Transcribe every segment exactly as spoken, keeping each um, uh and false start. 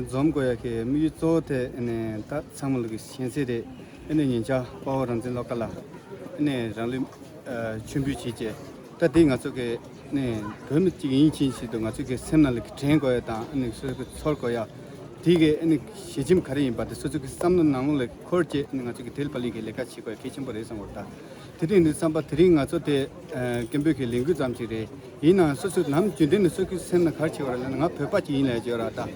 འཛོམས་དགོས་ཡ་གི་དམིགས་ཡུལ་གཙོ་བོ་དེ་ཨ་ནི་ད་ཚང་མ་ལོག་གི་ཞེན་ཚད་རེད། ཨ་ནི་ཉེ་ཆར་དཔའ་བོ་རང་བཙན་བློ་དགའ་ལགས་ཨ་ནི་རང་ལུས་ཨ་མཆོད་འབུལ་བྱས་རྗེས་ད་དེ་ང་ཚོ་གི་ཨ་ནི་བོད་མི་གཅིག་ཡིན་ཕྱིན་ཆད་དུ་ང་ཚོ་གི་སེམས་ནང་ལ་གི་དྲན་དགོས་ཡ་དང་ཨ་ནི་སོ་སོ་གི་ཚོར་དགོས་ཡ་དེ་གི་ཨ་ནི་ཞལ་ཆེམས་ག་རེ་ཡིན་པ་དེ་སོ་སོ་གི་བསམ་བློ་ནང་ལོགས་ལ་འཁོར་བྱས་ཨ་ནི་ང་ཚོ་གི་དེ་ལ་པ་ལི་གི་ལས་ཀ་བྱེད་དགོས་ཡ་གལ་ཆེན་པོ་རེད་བསམ་གི་འདུག་ད། དེ་རིང་འདི་བསམ་པ་དེ་རིང་ང་ཚོ་དེ་ཨ་སྐད་འབོད་ཀྱི་ལས་འགུལ་ཙམ་ཞིག་རེད། ཡིན་ནའང་སོ་སོ་ནམ་རྒྱུན་ལྡན་ནས་སོ་སོའི་སེམས་ནང་ག་རེ་བྱེད་དགོས་རེད་ལབ་ན་ང་བོད་པ་ཅིག་ཡིན་ལབ་ཡ་ཅིག་ཡོད་ར་ད།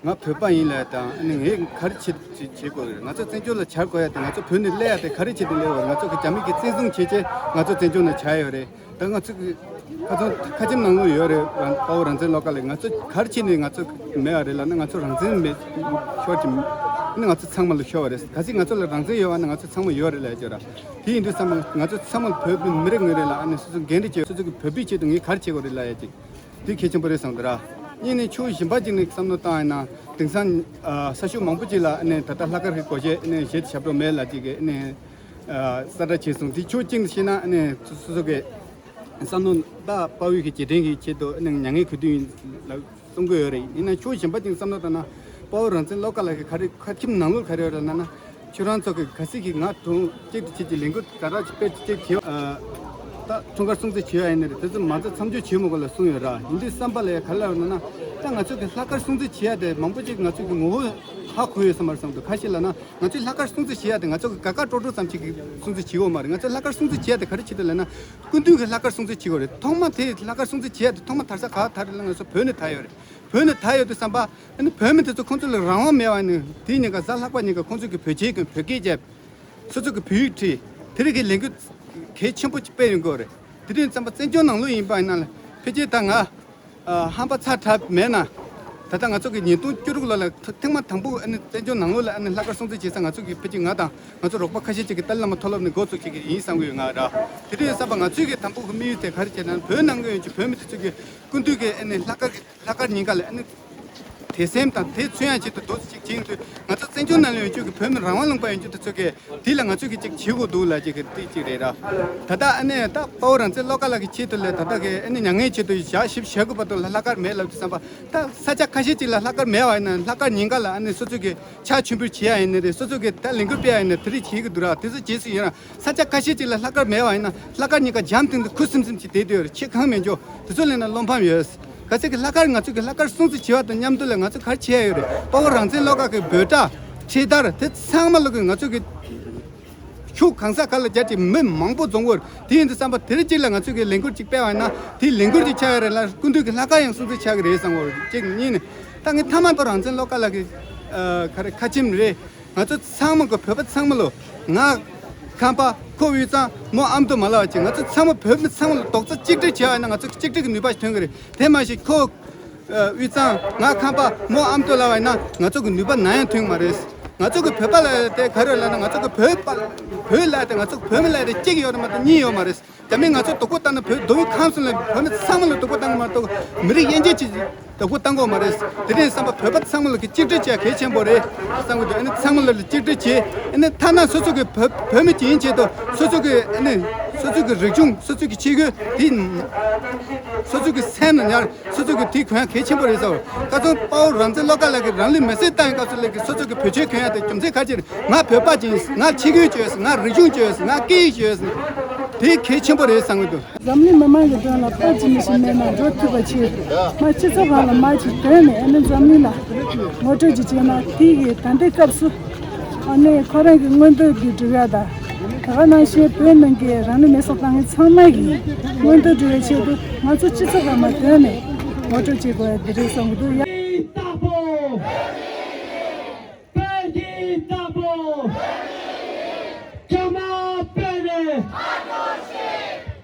ང་བོད་པ་ཡིན་ལབ་ཡ་དང་ཨ་ནི་ངས་ག་རེ་བྱེད་བྱེད་བྱེད་དགོས་རེད། ང་ཚོ་བཙན་བྱོལ་ལ་བཅར་དགོས་ཡ་དེ་ང་ཚོ་བོད་ནས་སླེབས་ཡ་དེ་ག་རེ་བྱེད་དུ་སླེབས་ཡོད་རེད། ང་ཚོ་གི་རྒྱ་མི་གིས་བཙན་བཟུང་བྱས་རྗེས་ང་ཚོ་བཙན་བྱོལ་ནང་བཅར་ཡོད་རེད། ད་ང་ཚོ་གི་ཁ་ཚོན་ཁ་ཆེམས་ནང་ལོགས་ཡོད་རེད། རང་དཔའ་བོ་རང་བཙན་བློ་དགའ་ལགས་ང་ཚོ་ག་རེ་བྱས་ནས་ང་ཚོ་མེད་པ་རེད་ལབ་ན་ང་ཚོ་རང་བཙན་མེད་ཤོར་གྱི་ཨ་ནི་ང་ཚོ་ཚང་མ་ལ་ཤོར་བ་རེད། གལ་སྲིད་ང་ཚོ་ལ་རང་བཙན་ཡོད་པ་ན་ང་ཚོ་ཚང་མ་ཡོད་རེད་ལབ་ཡ་ཅིག་ཡོད་ར། དེ་ཡིན་དུས་ཙམ་པ་ང་ཚོ་ཚང་མ་བོད་པའི་མི་རེ་ངོ་རེ་ལ་ཨ་ནི་སོ་སོ་འགན་འཁྲི་བྱེད། སོ་སོ་གི་བོད་པའི་ཆེད་དུ་ངས་ག་རེ་བྱེད་དགོས་རེད་ལབ་ཡ་ཅིག་དེ་གལ་ཆེན་པོ་རེད་བསམ་འདུག་ར། གཉིས་ནས་ཕྱོགས་གཞན་པ་ཅིག་ནས་བསམ་བློ་བཏང་ཡིན་ན་དེང་སང་ཨ་ས་ཤུགས་མང་པོ་ཅིག་ལ་ཨ་ནི་ད་ལྟ་ལྷག་དཀར་གྱི་སྒོ་འབྱེད་ཨ་ནི་གཞས་ཞབས་བྲོ་མེད་ལབ་ཅིག་གི་ཨ་ནི་ཨ་གསལ་བསྒྲགས་བྱས་སོང་། དེ་ཕྱོགས་གཅིག་ནས་བཤད་ན་ཨ་ནི་སོ་སོ་གི་བསམ་བློ་ད་དཔའ་བོའི་གི་རྗེས་དྲན་གྱི་ཆེད་དུ་ཨ་ནི་མྱ་ངན་གུས་འདུད་ཡིན་ལབ། གསུང་གི་ཡོད་རེད། ཡིན་ན་ཕྱོགས་གཞན་པ་ཅིག་བསམ་བློ་བཏང་ན་དཔའ་བོ་རང་བཙན་བློ་དགའ་ལགས་ཀྱི་ག་རེ་ཁ་ཆེམས་ནང་ལོགས་ག་རེ་ཡོད་རེད་ལབ་ན། ཁྱོད་རང་ཚོ་གི་གལ་སྲིད་ཀྱི་ང་དྲུང་གཅིག་ཏུ་བྱེད་ཀྱི་ལས་འགུལ་ག་རེ་སྤེལ་གཅིག་བྱེད་ཨ་ད་འཁྲུངས་སྐར་སྲུང་བརྩི་བྱེད་ཡ་ཡིན་ན་རེད། དེ་ཚོ་མ་རྩ་མཚམས་འཇོག་བྱེད་མི་དགོས་ལ་གསུངས་ཡོད་ར། ཡིན་དུས་བསམ་པ་ལ་ཡ་ག་རེ་ལབ་ཡོད་ན་ད་ང་ཚོ་གི་ལྷག་དཀར་སྲུང་བརྩི་བྱེད་ཡ་དེ་མང་པོ་ཅིག་ང་ཚོ་གི་ངོ་བོ་ཧ་གོ་ཡོད་ས་མ་རེད་བསམ་འདུག་ཁ་ཤས་ལབ་ན་ང་ཚོས་ལྷག་དཀར་སྲུང་བརྩི་བྱེད་ཡ་དེ་ང་ཚོ་གི་དགའ་དགའ་སྤྲོ་སྤྲོ་ཙམ་ཅིག་གི་སྲུང་བརྩི་བྱེད་དགོས་མ་རེད། ང་ཚོས་ལྷག་དཀར་སྲུང་བརྩི་བྱེད་ཡ་དེ་ག་རེ་བྱེད་དགོས་ལབ་ན་སྐུ་མདུན་གྱི་ལྷག་དཀར་སྲུང་བརྩི་བྱེད་དགོས་རེད། ཐོག་མ་དེ་ལྷག་དཀར་སྲུང་བརྩི་བྱེད་ཡ་དེ་ཐོག་མ་དར་ས་ག་དར་རེད་ལབ་ང་ཚོ་བོད་ནས་དར་ཡོད་རེད། བོད་ནས་དར་ཡོད་དུས་བསམ་པ་ཨ་ནི་བོད་མི་དེ་ཚོ་ཁོང་ཚོ་ལ་རང་དབང་མེད་པ་ནི་དེའི་ཉེན་ཁ་གཟའ་ལྷག་པ་ཉིན་ཀ་ཁོང་ཚོ་གི་བོད་ཆས་གྱོན་བོད་སྐད་བརྗེ་སོ་སོ་གི་བོད་ཡིག་བྲིས་དེ་རིགས་ཀྱི་ལས་འགུལ་གལ་ཆེན་པོ་ཅིག་སྤེལ་ཡོང་གི་ཡོད་རེད། དེ་དུས་ཙམ་པ་བཙན་བྱོལ་ནང་ལོགས་ཡིན་པ་ཡིན་ན་ལ་ཕལ་ཆེར་ད་ང་ཨ་ཧམ་པ་ཚ་དྲགས་མེད་ན་ད་ལྟ་ང་ཚོ་གི་ཉིས་སྟོང་བཅུ་དྲུག་ལོ་ལ་ཐ་ཐེངས་མ་དང་པོ་ཨ་ནི་བཙན་བྱོལ་ནང་ལོགས་ལ་ཨ་ནི་ལྷག་དཀར་སྲུང་བརྩི་བྱེད་ས་ང་ཚོ་གི་ཕལ་ཆེར་ང་དང་ང་ཚོ་རོགས་པ་ཁ་ཤས་ཅིག་གི་ཏཱ་ལའི་བླ་མ་མཐོ་སློབ་ནས་འགོ་བཙུགས་བྱེད་ཀྱི་ཡིན་བསམ་གི་ཡོད་ང་ར། དེ་དུས་ཙམ་པ་ང་ཚོའི་གི་དང་པོ་གི་དམིགས་ཡུལ་དེ་ག་རེ་བྱས་ན་བོད་ནང་གི་ཡོད་ཀྱི་བོད་མི་དེ་ཚོ་གི་སྐུ་མདུན་གྱི་ཨ་ནི་ལྷག་དཀར་ལྷག་དཀར་ཉིན་ཀ་ལ་ཨ་ནི་དད་སེམས་དང་དེ་མཚོན་ཡ་ཆེད་དུ་འདུག་ཅིག་བྱེད་ཡོང་དུས་ང་ཚོ་བཙན་བྱོལ་ནང་ལ་ཡོད་རྒྱུ་གི་བོད་མི་རང་དབང་ལུང་པ་ཡོད་རྒྱུ་དེ་ཚོ་གི་དེ་ལ་ང་ཚོས་གི་ཅིག་བྱེད་དགོས་འདུག་ལབ་ཅིག་གི་དེ་ཅིག་རེད་ར། ད་ལྟ་ཨ་ནི་ད་དཔའ་བོ་རང་བཙན་བློ་དགའ་ལགས་ཀྱི་ཆེད་དུ་ལས་ད་ལྟ་གི་ཨ་ནི་མྱ་ངན་ཆེད་དུ་ཞག་བཞི་བཅུ་ཞེ་དགུ་བར་དུ་ལ་ལྷག་དཀར་མེད་ལབ་དུས་ཙམ་པ་ད་ས་ཆ་ཁ་ཤས་ཅིག་ལ་ལྷག་དཀར་མེད་པ་ཡིན་ན་ལྷག་དཀར་ཉིན་ཀ་ལ་ཨ་ནི་སོ་སོ་གི་ཕྱག་མཆོད་འབུལ་བྱེད་ཡ་ཡིན་ནི་རེད། སོ་སོ་གི་ད་ལས་འགུལ་སྤེལ་ཡ་ཡིན་ན་དེ་རིགས་བྱེད་གི་འདུག་ར། དེ་ཚོ་རྗེས་སུ་ཡིན་ར། ས་ཆ་ཁ་ཤས་ཅིག་ལ་ལྷག་དཀར་མེད་པ་ཡིན་ན་ལྷག་དཀར་ཉིན་ཀ་འཇམ་ཐིང་ཐིང་ཁུ་སིམ་སིམ་ཅིག་བསྡད་དུས་ཡོད་རེད། ཁྱེད་གང་མེད་འཇོག་དེ་ཚོ་ལས་ན་བློ་ཕམ་ཡོད། ག་ཚད་ཀྱི་ལྷག་དཀར་ང་ཚོ་གི་ལྷག་དཀར་སྲུང་བརྩི་བྱེད་པ་དང་མཉམ་དུ་ལ་ང་ཚོ་ག་རེ་བྱེད་ཡ་ཡོད་རེད། དཔའ་བོ་རང་བཙན་བློ་དགའ་གི་འབོད་སྒྲ་ཁྲིད་དར་དེ་ཚང་མ་ལོག་གི་ང་ཚོ་གི་ཤུགས་གང་ས་ག་ལ་རྒྱ་ཆེ་མི་མང་པོ་འཛོམས་ཡོད་རེད། དེ་ཡིན་དུས་ཙམ་པ་དེ་རིང་གཅིག་ལ་ང་ཚོ་གི་ལས་འགུལ་གཅིག་སྤེལ་བ་ཡིན་ན་དེ་ལས་འགུལ་གཅིག་ཆགས་ཡ་རེད་ལ་སྐུ་མདུན་གི་ལྷག་དཀར་ཡང་སྲུང་བརྩི་ཆགས་ཀྱི་རེད་བསམ་གི་ཡོད་རེད། གཅིག་གཉིས་ནས་ད་ངས་ཐ་མ་དཔའ་བོ་རང་བཙན་བློ་དགའ་ལགས་ཀྱི་ཨ་ག་རེ་ཁ་ཆེམས་རེད། ང་ཚོ་ཚང་མ་གི་བོད་པ་ཚང་མ་ལོ། ང་ཁམས་པ་ཁོ་དབུས་གཙང་མོ་ཨ་མདོ་མ་ལབ་ཅིག་ང་ཚོ་ཚང་མ་བོད་མི་ཚང་མ་ལ་རྡོག་རྩ་གཅིག་སྒྲིལ་བྱས་པ་ཡིན་ན་ང་ཚོ་གཅིག་སྒྲིལ་གྱི་ནུས་པ་ཞིག་ཐོན་གི་རེད། དེ་མ་གཞི་ཁོ་ཨ་དབུས་གཙང་ང་ཁམས་པ་མོ་ཨ་མདོ་ལབ་པ་ཡིན་ན་ང་ཚོ་གི་ནུས་པ་ནམ་ཡང་ཐོན་གི་མ་རེད། ང་ཚོ་གི་བོད་པ་ལ་དེ་ག་རེ་ལབ་ན་ང་ཚོ་གི་བོད་པ་བོད་ལ་དེ་ང་ཚོ་བོད་མི་ལ་དེ་གཅིག་ཡོད་རེད་མ་གཏོགས་གཉིས་ཡོད་མ་རེད། རྒྱ་མིས་ང་ཚོ་སྡུག་པོ་བཏང་ན་བོད་མདོ་དབུས་ཁམས་གསུམ་ལ་བོད་མི་ཚང་མ་ལ་སྡུག་པོ་བཏང་གི་མ་གཏོགས་མི་རིགས་དབྱེ་འབྱེད་ཅིག་སྡུག་པོ་བཏང་གི་མ་རེད། དེ་རིང་བསམ་པ་བོད་པ་ཚང་མ་ལ་གི་གཅིག་སྒྲིལ་བྱེད་གལ་ཆེན་པོ་རེད་བསམ་གི་འདུག་ཨ་ནི་ཚང་མ་ལ་གཅིག་སྒྲིལ་བྱེད་ཨ་ནི་ཐ་ན་སོ་སོ་གི་བོད་བོད་མི་ཅིག་ཡིན་ཆེད་དུ་སོ་སོ་གི་ཨ་ནི་སོ་སོ་གི་རིག་གཞུང་སོ་སོ་གི་ཆས་གོས་དེ་སོ་སོ་གི་སེམས་ལ་ཉར། སོ་སོ་གི་དེ་གོན་ཡ་གལ་ཆེན་པོ་རེད་ཟེར། ཁ་སང་དཔའ་བོ་རང་བཙན་བློ་དགའ་ལགས་ཀྱིས་རང་ལུས་མེར་སྲེག་བཏང་ཡོད་སྐབས་སུ་ལགས་ཀྱིས་སོ་སོ་གི་བོད་ཆས་གོན་ཡ་དེ་རྒྱུ་མཚན་ག་ཅི་རེད། ང་བོད་པ་ཅིག་ཡིན། ང་ཆས་གོས་ཅིག་ཡོད། ང་རིག་གཞུང་ཅིག་ཡོད། ང་སྐད་ཡིག་ཅིག་ཡོད། དེ་གལ་ཆེན་པོ་རེད་བསམ་གྱི་འདུག་འཛམ་གླིང་མི་མང་གི་དོན་ལ་དཔའ་ཅི་མི་ཞིག་མེད་ན་འགྲོ་ཐུབ་པ་ཆེད་མ་སྤྱི་ཚོགས་ཁག་ལ་མ་ཅིག་དོན་ནས་ཨ་ནི་འཛམ་གླིང་ལ་ངོ་སྤྲོད་ཅིག་བྱས་ན་དེ་གི་ད་ལྟའི་སྐབས་སུ། ཨ་ནི་ཁོ་རང་གི་མངོན་འདོད་ཀྱི་སྒྲུབ་ཡ་དང་། ད་ག་ནང་བཞིན་བོད་ནང་གི་རང་ལུས་མེར་སྲེག་བཏང་མཁན་ཚང་མ་གི་མངོན་འདོད་སྒྲུབ་ཡ་ཆེད་དུ་ང་ཚོ་སྤྱི་ཚོགས་ཁག་མ་དོན་ནས་ངོ་སྤྲོད་བྱེད་དགོས་ཡ་འདི་རེད་བསམ་གྱི་འདུག་ཡ། བོད་ཀྱི་བདག་པོ། བོད་ཀྱི་བདག་པོ། རྒྱ་དམར་བོད་ནས།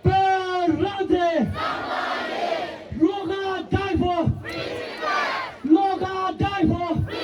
བོད་རང་བཙན། བློ་དགའ་die for། བློ་དགའ་die for།